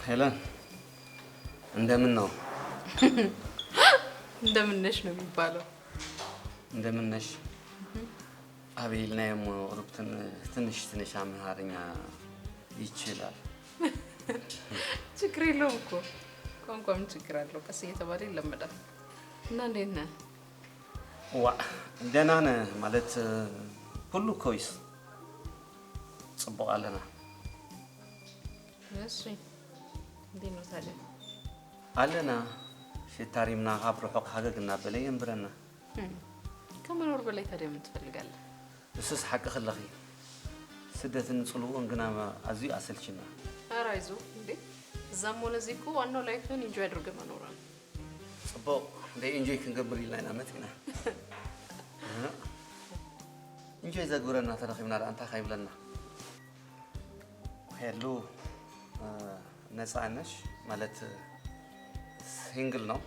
ሄለን፣ እንደምን ነው? እንደምን ነሽ ነው የሚባለው። እንደምን ነሽ? አቤል ናይ ሩብትን ትንሽ ትንሽ አምሃርኛ ይችላል። ችግር የለውም እኮ፣ ቋንቋ ምን ችግር አለው? ቀስ እየተባለ ይለመዳል። እና እንዴት ነህ? ዋ፣ ደህና ነህ ማለት ሁሉ كويس፣ ጽቡቕ ኣለና። እሺ፣ እንዴት ነው ታዲያ? ኣለና፣ ሽታሪምና ካብ ርሑቕ ሃገግ እናበለ የንብረና። ከመኖር በላይ ታዲያ ምን ትፈልጋለህ? እሱስ ሓቂ ክለኺ፣ ስደትን ፅልዎን ግና ኣዝዩ ኣሰልችና። ኧረ አይዞህ እንዴ፣ እዛም ሆነ እዚህ እኮ ዋናው life ን enjoy አድርገህ መኖር ነው። ፅቡቅ፣ ደይ enjoy ክንገብር ኢልና ኢና መፂና። Enjoy ዘግብረና ተረኺብና ዳ እንታይ ከይብለና። ሄሉ፣ ነፃ ነሽ ማለት single ነው?